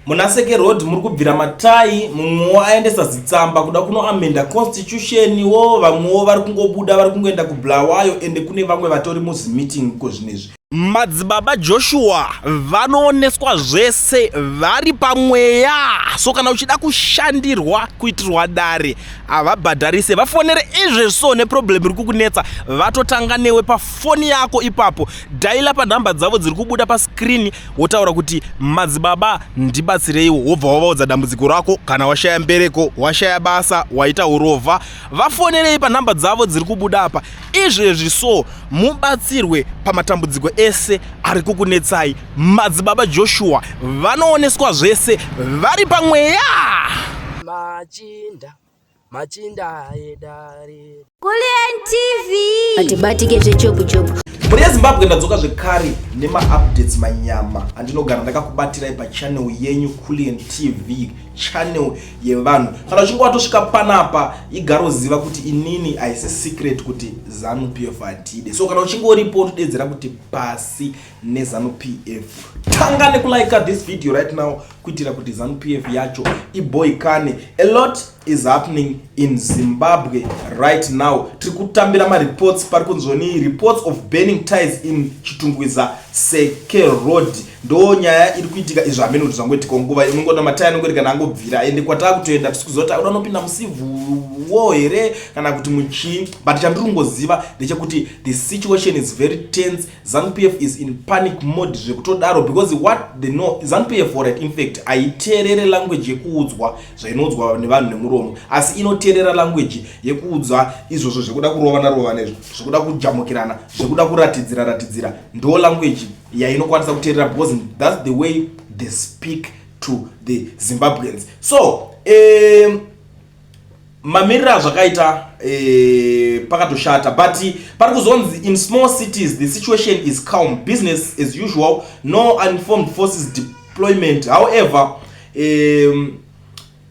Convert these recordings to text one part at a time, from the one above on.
Muna Seke Road muri kubvira matai, mumwewo aendesa zitsamba kuda kunoamenda constitution wo, vamwewo vari kungobuda vari kungoenda kuBulawayo, ende kune vamwe vatori muzimeeting ko zvinezvi. Madzibaba Joshua vanooneswa zvese vari pamweya, so kana uchida kushandirwa kuitirwa dare havabhadharise, vafonere izvezvi. So neproblem iri kukunetsa, vatotanga newe pafoni yako ipapo. Dhaila panhamba dzavo dziri kubuda pascreen, wotaura kuti, "Madzibaba, ndibatsireiwo," wobva wavaudza dambudziko rako. Kana washaya mbereko, washaya basa, waita urovha, vafonerei panhamba dzavo dziri kubuda apa izvezvi, so mubatsirwe pamatambudziko ese ari kukunetsai. Madzibaba Joshua vanooneswa zvese vari pamweya. Machinda, machinda edare. Kulian TV. Atibatike zvechopu chopu. Mhuri yeZimbabwe, ndadzoka zvekare nemaupdates manyama andinogara ndakakubatirai pachannel yenyu, Kulian TV, channel yevanhu. Kana uchinge watosvika panapa, igaroziva kuti inini haisi secret kuti ZANU PF hatide. So kana uchinge uripo, utodedzera kuti pasi neZANU PF. Tanga nekulike this video right now kuitira kuti ZANU PF yacho iboikane. A lot is happening in Zimbabwe right now. Tiri kutambira mareports, pari kunzoni reports of burning tyres in Chitungwiza, Seke Road. Ndo nyaya iri kuitika izvo. Hamene kuti zvangoitika nguva inongoda mataya anongori kana angobvira, ende kwataa kutoenda tisi kuziva kuti auda unopinda mucivil war here kana kuti muchii, but chandiri kungoziva ndechekuti the situation is very tense. ZANU PF is in panic mode zvekutodaro, because what they know, ZANU PF, alright, in fact haiteerere language yekuudzwa zvainoudzwa nevanhu nemuromo, asi inoteerera language yekuudzwa izvozvo zvekuda kurovana rovana, izvo zvekuda kujamukirana, zvekuda kuratidzira ratidzira. Ndo language yainokwanisa kuteerera because that's the way they speak to the Zimbabweans. So mamiriro azvakaita pakatoshata, but pari kuzonzi in small cities the situation is calm, business as usual, no uniformed forces deployment. However,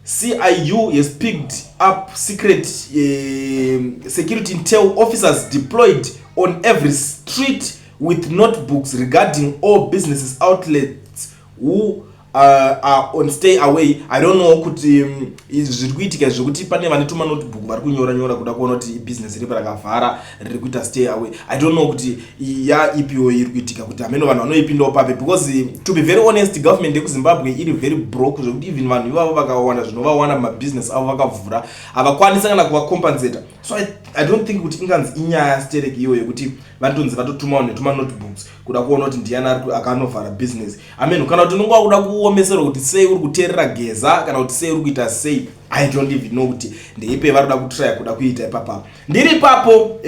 CIU has picked up secret security intel officers deployed on every street with notebooks regarding all businesses outlets who are on stay away. I don't know kuti izvi zviri kuitika zvekuti pane vane tuma notebook vari kunyora nyora kuda kuona kuti business ripi rakavhara riri kuita stay away. I don't know kuti ya ipiwo iri kuitika, kuti hameno vanhu vanoipindawo papi, because to be very honest, government yekuZimbabwe iri very broke zvekuti even vanhu ivavo vakawanda zvinovawana mumabusiness avo vakavhura, havakwanisa kana kuvacompensata. So I don't think kuti inganzi inyaya sterek iyoyo yekuti vanotonzi vatotuma vanhu netuma notebooks kuda kuona kuti ndiani akanovhara business. Amen. Kana kuti unonge wakuda kuomeserwa kuti sei uri kuteerera Geza, kana kuti sei uri kuita sei, I don't even know kuti ndeipe vari kuda kutraya kuda kuita ipapapa. Ndiri ipapo,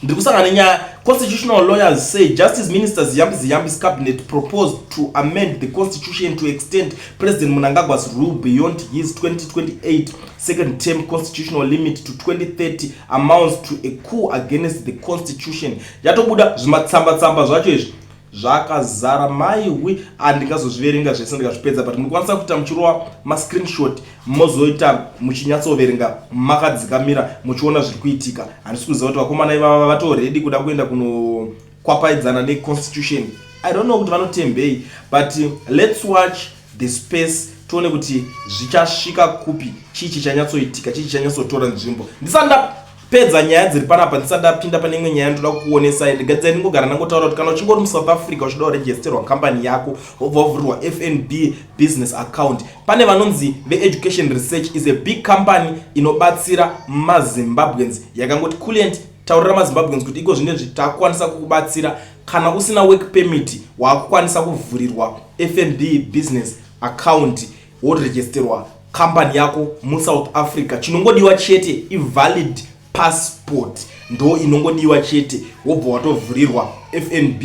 ndiri kusangana nenyaya. Constitutional lawyers say Justice Minister Ziyambi Ziyambi's cabinet proposed to amend the constitution to extend President Mnangagwa's rule beyond his 2028 second term constitutional limit to 2030 amounts to a coup against the constitution. Yatobuda zvimatsamba-tsamba zvacho izvi zvakazara, maiwi, handingazozviverenga zvese ndikazvipedza, but munokwanisa kuita muchirova mascreenshot, mozoita muchinyatsoverenga makadzikamira muchiona zviri kuitika. Handisi kuziva kuti vakomana ivava vatoredi kuda kuenda kunokwapaidzana neconstitution. I don't know kuti vanotembei, but let's watch the space, tione kuti zvichasvika kupi, chii chichanyatsoitika, chii chichanyatsotora nzvimbo. Ndisati ndapedza nyaya dziri panapa, ndisati ndapinda pane imwe nyaya, ndoda kukuonesai. Ndigadzai ndingogara ndangotaura kuti kana uchinge uri muSouth Africa uchida kuregisterwa kambani yako, wobva wavhurirwa FNB business account, pane vanonzi veEducation Research, is a big company inobatsira maZimbabweans. Yakangoti Kulient, taurira maZimbabweans kuti iko zvinezvi takukwanisa kukubatsira. Kana usina work permit, waakukwanisa kuvhurirwa FNB business account, woregisterwa kambani yako muSouth Africa. Chinongodiwa chete ivalid passport, ndo inongodiwa chete, wobva watovhurirwa FNB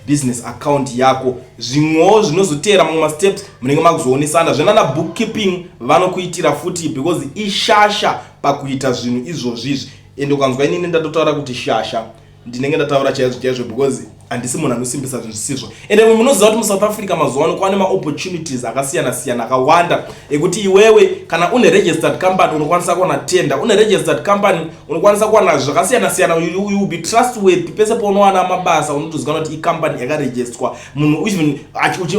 business account yako. Zvimwewo zvinozoteera, mamwe masteps munenge makuzoonesana zvenana bookkeeping, vanokuitira futi because ishasha pakuita zvinhu izvozvizvi. Ende ukanzwa inini ndatotaura kuti shasha, ndinenge ndataura chaizvo chaizvo because Handisi munhu anosimbisa zvinhu zvisizvo. Ende munoziva kuti muSouth Africa mazuva ano kwane maopportunities akasiyana siyana akawanda ekuti iwewe kana une registered company unokwanisa kuwana tender, une registered company unokwanisa kuwana zvakasiyana siyana. You will be trustworthy pese paunowana mabasa, unotozikanwa kuti icompany yakaregisterwa. Munhu even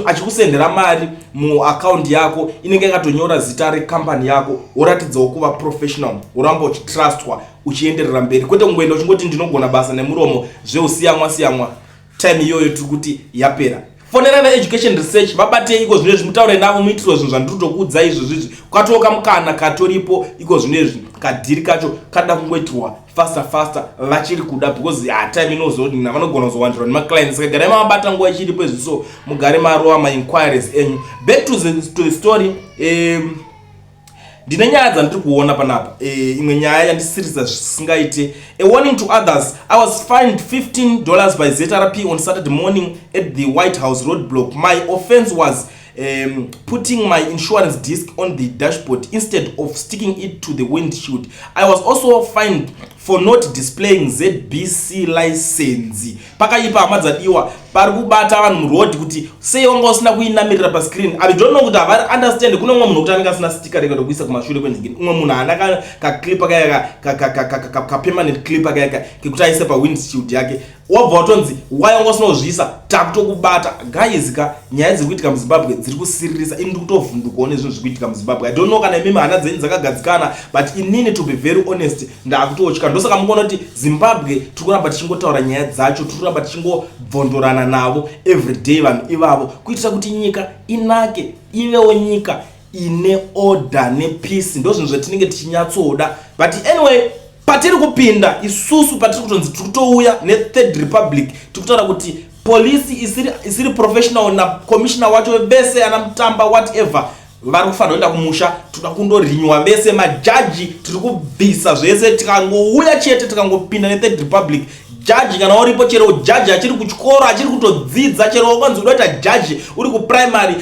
achikusendera mari muaccount yako, inenge yakatonyora zita recompany yako, woratidzawo kuva professional, woramba uchitrustwa uchienderera mberi, kwete kungoenda uchingoti ndinogona basa nemuromo zveusiyamwa siyamwa. Time iyoyo tiri kuti yapera. Fonera veEducation Research, vabatei iko zvino izvi, mutaure navo, muitirwe zvinhu zvandiri kutokuudza izvo zvizvi. Kwatoka mukana katoripo iko zvino izvi, kadhiri kacho kada kungoitirwa faster faster, vachiri kuda, because ha, time inozoti vanogona kuzowandirwa nemaclients. Saka garai mavabata nguva ichiripo izvi, so mugare marova mainquiries enyu. Back to the story. Ndine nyaya dzandiri kuona panapa. Imwe nyaya yandisirisa zvisingaite. A warning to others: I was fined $15 by ZRP on Saturday morning at the White House roadblock. My offense was putting my insurance disc on the dashboard instead of sticking it to the windshield. I was also fined for not displaying ZBC license. Pakaipa, hama dzadiwa, pari kubata vanhu muroad kuti sei wanga usina kuinamirira pascreen. I don't know kuti havari understand. Kune umwe munhu kuti anenge asina sticker rega rekuisa kumashure kwenhingini. Umwe munhu haana kaclip kaya, kapermanent clip kaya kekuti aise pawindshield yake, wabva watonzi, "Why wanga usina kuzviisa? Takutokubata." Guys ka, nyaya dziri kuitika muZimbabwe dziri kusiririsa. Ini ndiri kutovhundukawo nezvinhu zviri kuitika muZimbabwe. I don't know kana imimi hana dzenyu dzakagadzikana, but inini, to be very honest, ndakutotya. Ndosaka mukuona kuti Zimbabwe tiri kuramba tichingotaura nyaya dzacho, tiri kuramba tichingobvondorana navo everyday vanhu ivavo, kuitira kuti nyika inake, ivewo nyika ine order nepeace. Ndo zvinhu zvatinenge tichinyatsoda. But anyway, patiri kupinda isusu, patiri kutonzi tiri kutouya neThird Republic, tiri kutaura kuti polisi isiri professional nacommissioner wacho vese, ana Mutamba, whatever, vari kufanira kuenda kumusha. Toda kundorinywa vese. Majaji tiri kubvisa zvese tikangouya chete, tikangopinda neThird Republic. Jaji kana uripo, chero jaji achiri kuchikoro, achiri kutodzidza, chero wakanzi uda kuita jaji uri kuprimary,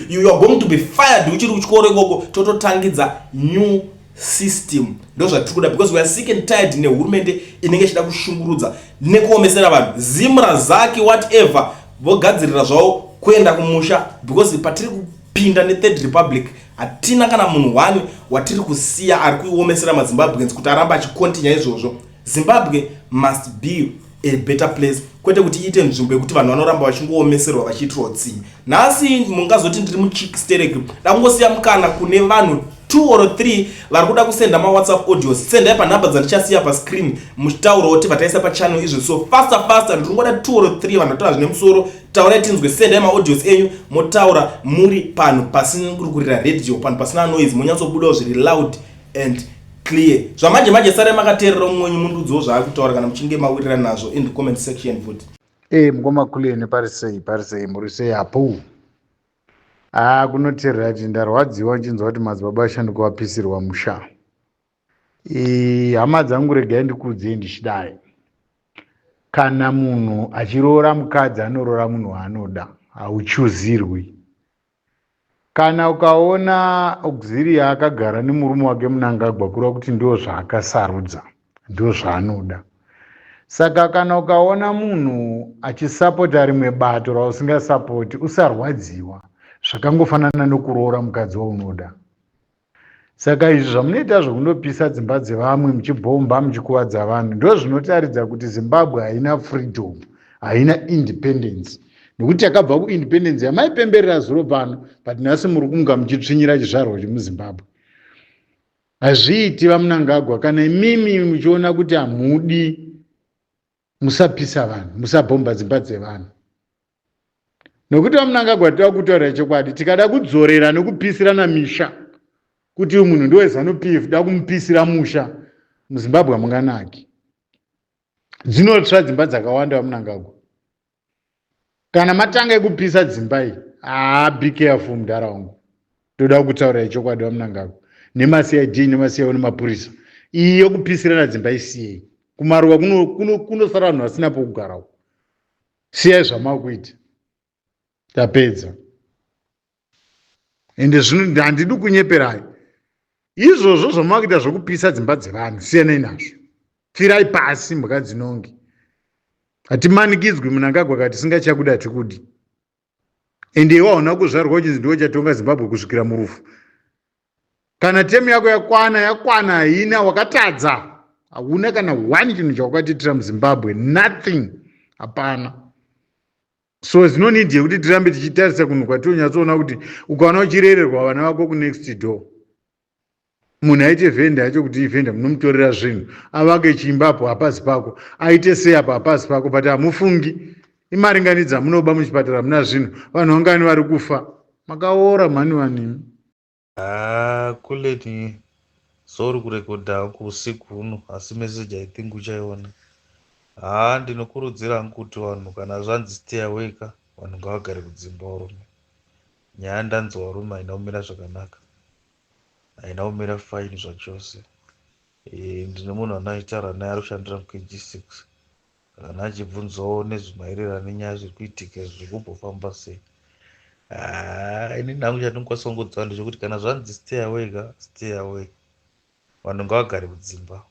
you are going to be fired uchiri kuchikoro ikoko. Tototangidza new system. Ndo zvatiri kuda, because we are sick and tired nehurumende inenge ichida kushungurudza nekuomesera vanhu. Zimra zake, whatever, vogadzirira zvavo kuenda kumusha, because patiri kupinda neThird Republic hatina kana munhu one watiri kusiya ari kuiomesera maZimbabweans kuti arambe achicontinue izvozvo. Zimbabwe must be a better place, kwete kuti iite nzvimbo yekuti vanhu vanoramba vachingoomeserwa, vachiitirwa utsinye. Nhasi mungazoti ndiri muchisterek. Dakungosiya mukana kune vanhu 2 or 3 vari kuda kusenda mawhatsapp audios. Sendai panhamba dzandichasiya pascreen, muchitaurawo tibva taisa pachannel izvo. So faster faster, ndiri kungoda 2 or 3 vanhu vataura zvine musoro. Taurai tinzwe. Sendai maaudios enyu, motaura muri panhu pasina kurira radio, panhu pasina noise, monyatsobudawo zviri loud and clear. Zvamanje manje, sarai makateerera mumwe wenyu, mundiudzewo zvaari kutaura kana muchinge mawirira nazvo in the comment section futi. Ee, mukoma Kuleni, pari sei? Pari sei? Muri sei apo? Haa, kunoteerera ti ndarwadziwa nchinzwa kuti madzibaba ashanduka vapisirwa musha. Hama dzangu, regai ndikuudzei ndichidai: kana munhu achiroora mukadzi, anoroora munhu waanoda, hauchuzirwi. Kana ukaona Auxilia akagara nemurume wake Munangagwa, kureva kuti ndo zvaakasarudza, ndo zvaanoda. Saka kana ukaona munhu achisapota rimwe bato rausingasapoti, usarwadziwa. Zvakangofanana nokuroora mukadzi waunoda. Saka izvi zvamunoita zvekundopisa dzimba dzevamwe, muchibhomba, muchikuvadza vanhu, ndo zvinotaridza kuti Zimbabwe haina freedom, haina independence, nekuti takabva kuindependence yamaipemberera zuro pano, but nhasi muri kunga muchitsvinyira chizvarwa chemuZimbabwe. Hazviiti, vaMunangagwa. Kana imimi muchiona kuti hamudi, musapisa vanhu, musabhomba dzimba dzevanhu, nokuti vaMunangagwa, toda kutaura chokwadi, tikada kudzorera nekupisirana misha kuti uyu munhu ndeweZANU PF, da kumupisira musha, muZimbabwe hamunganaki. Dzinotsva dzimba dzakawanda, vaMunangagwa. Kana matanga ekupisa dzimba iyi, haa, be careful, mudhara wangu. Toda kutaura chokwadi, vaMunangagwa, nemaCID, nemaCIO, nemapurisa, iyi yokupisirana dzimba isiyei. Kumaruwa kunosara vanhu vasina pokugara uko. Siyai zvamakuita, tapedza. Ende zvino handidi kunyeperai, izvozvo zvamakuita zvokupisa dzimba dzevanhu, siyanai nazvo. Pfirai pasi, mbwa dzinonge. Hatimanikidzwi. Mnangagwa kati singachakudi, hatikudi. Ende iwe hauna kuzvarwa uchinzi ndiwe uchatonga Zimbabwe kusvikira murufu. Kana term yako yakwana, yakwana. Haina wakatadza, hauna kana one chinhu chawakatiitira muZimbabwe, nothing, hapana. So zino need yekuti tirambe tichitarisa kunhu kwatinonyatsoona kuti ukaona uchirererwa vana vako kunext door, munhu aite vendor yacho kuti ivendor, munomutorera zvinhu, avake chiimba apo hapasi pako, aite sei apo hapasi pako, but hamufungi imaringanidza munoba muchipatara muna zvinhu. Vanhu vangani vari kufa? Makaora mhani vanimi. Haa, kuleni, sorry kurekodha hangu usiku huno, asi message I think uchaiona. Haa, ndinokurudzira hangu kuti vanhu kana zvanzi stay away ka, vanhu ngavagare kudzimba varume. Nyaya ndanzwa varume haina kumira zvakanaka, haina kumira fine zvachose. Ndine munhu anoitaura naye ari kushandira muKG6, kana achibvunzawo nezvemaererano nenyaya zviri kuitika zviri kumbofamba sei. Haa, inini hangu chandinokwanisa kungodziva ndechekuti kana zvanzi stay away ka, stay away, vanhu ngavagare kudzimba.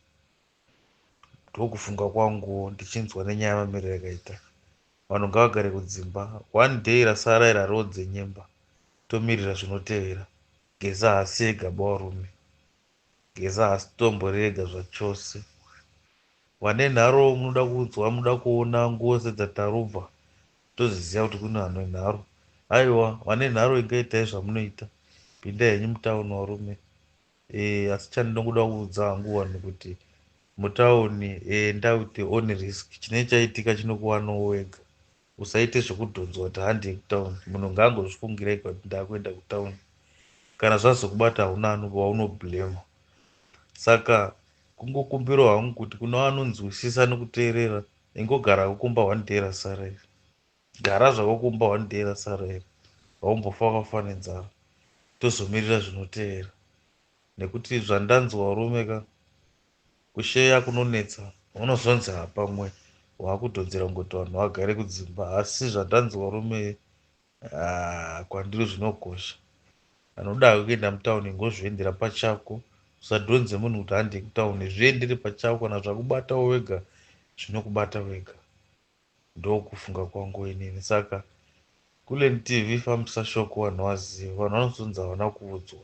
Ndokufunga kwangu ndichinzwa nenyaya yamamiriro yakaita. Vanhu ngavagare kudzimba. One day rasara iri harodze nyemba, tomirira zvinotevera. Geza haasi ega bawarume, Geza haasi tomborega zvachose. Vane nharo munoda kunzwa, munoda kuona nguo sedzatarubva, toziziva kuti kune vanhu venharo. Aiwa, vane nharo ingaitai zvamunoita, pindai henyu mutauni varume. Asi chandinongoda kuudza hangu vanhu kuti mutauni enda with your own risk. Chinenge chaitika chinokuwanawo wega. Usaite zvekudhonzwa kuti handei kutauni. Munhu ngaangozvifungira ega kuti ndakuenda kutauni. Kana zvazokubata hauna waunoblema. Saka kungokumbirawo hangu kuti kune vanonzwisisa nekuteerera, ingogara kumba one day rasara iri. Gara zvako kumba one day rasara iri, haumbofa wakafa nenzara. Tozomirira zvinotevera, nekuti zvandanzwa varume ka, kusheya kunonetsa. Unozonzi pamwe waakudhonzera kungoti vanhu vagare kudzimba, asi zvandanzwa varume kwandiri zvinokosha. Anoda kuenda mutauni ngozviendera pachako. Usadhonze munhu kuti handei kutauni, zviendere pachako. Kana zvakubatawo wega, zvinokubata wega. Ndokufunga kwangu inini. Saka Kulen TV, fambisa shoko vanhu vazive. Vanhu vanozonzi havana kuudzwa.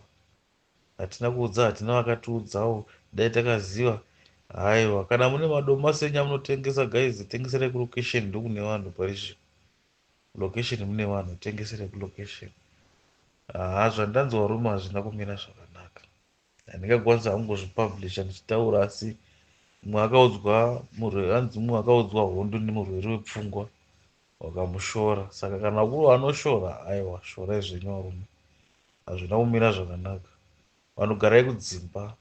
Hatina kuudza, hatina vakatiudzawo, dai takaziva. Haiwa, kana mune madomasi enyu amunotengesa guys, tengeserai kulocation, ndokune vanhu pari zvino. Location mune vanhu, tengeserai kulocation. Haa, zvandanzwa varume hazvina kumira zvakanaka. Handingakwanisa hangu kuzvipublisha ndichitaura, asi mumwe akaudzwa, hanzi mumwe akaudzwa hondo nemurwere wepfungwa wakamushora. Saka kana kuri vanoshora, aiwa, shorai zvenyu varume, hazvina kumira zvakanaka. Vanhu garai kudzimba,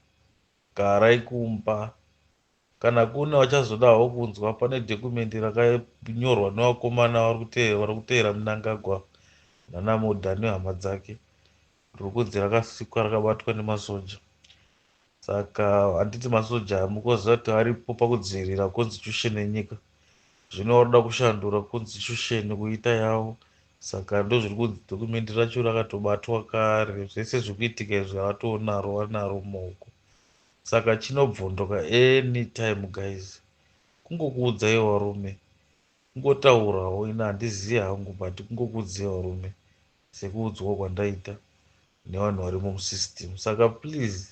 garai kumba. Kana kune vachazodawo kunzwa, pane document rakanyorwa nevakomana vari kuteera Mnangagwa nanaMudha nehama dzake, riri kunzi rakasikwa rakabatwa nemasoja. Saka handiti masoja mukoziva kuti aripo pakudzivirira constitution yenyika, zvino varoda kushandura constitution kuita yavo. Saka ndozviri kunzi document racho rakatobatwa kare. Zvese zviri kuitika izvi havatonaro, vanaro mumaoko. Saka chinobvondoka anytime guys. Kungokuudzai varume, kungotaurawo, ini handizivi hangu, but kungokuudzai varume sekuudzwawo kwandaita nevanhu varimo musystem. Saka please,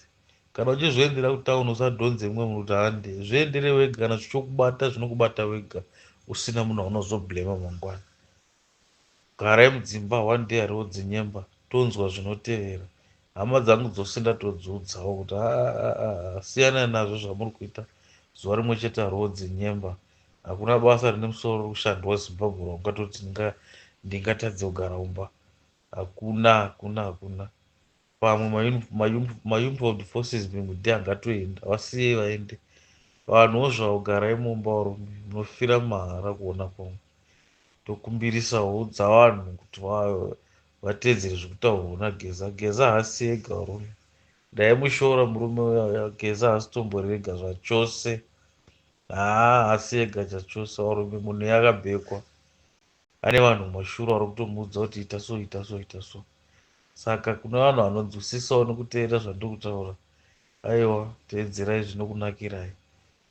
kana uchizviendera kutauni, usadhonze mumwe munhu kuti hande. Zviendere wega. Kana zvichokubata, zvinokubata wega, usina munhu aunozoblema mangwana. Garai mudzimba. One day hariodzi nyemba, tonzwa zvinotevera. Hama dzangu dzose ndatodziudzawo kuti siyanai nazvo zvamuri kuita. Zuva rimwe chete hariodzi nyemba. Hakuna basa rine musoro riri kushandwa Zimbabwe raungatoti ndingatadze kugara umba. Hakuna, hakuna, hakuna. Pamwe mauniformed forces mimwe angatoenda, vasiyei vaende. Vanhuwo zvavo, garai mumba varume, munofira mahara. Kuona kwangu, tokumbirisawo udza vanhu kuti vateedzere zvekutaurwa naGeza. Geza haasi ega varume, ndaimushora murume uya. Geza haasi tomborega zvachose. Haa, haasi ega zvachose varume. Munhu yakabhekwa, ane vanhu mumashure vari kutomuudza kuti ita so, ita so, ita so. Saka kune vanhu vanonzwisisawo nekuteerera zvandiri kutaura, aiwa, teedzerai zvinokunakirai.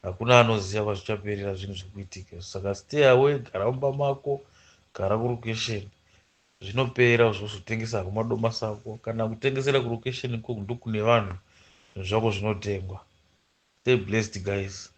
Hakuna anoziva kwazvichaperera zvinhu zvikuitika. Saka stay away, gara mumba mako, gara kurokesheni. Zvinopera zvozotengesa hako madomasi ako kana kutengesera kurokesheni ikoko ndokune vanhu, zvinhu zvako zvinotengwa. Stay blessed, guys.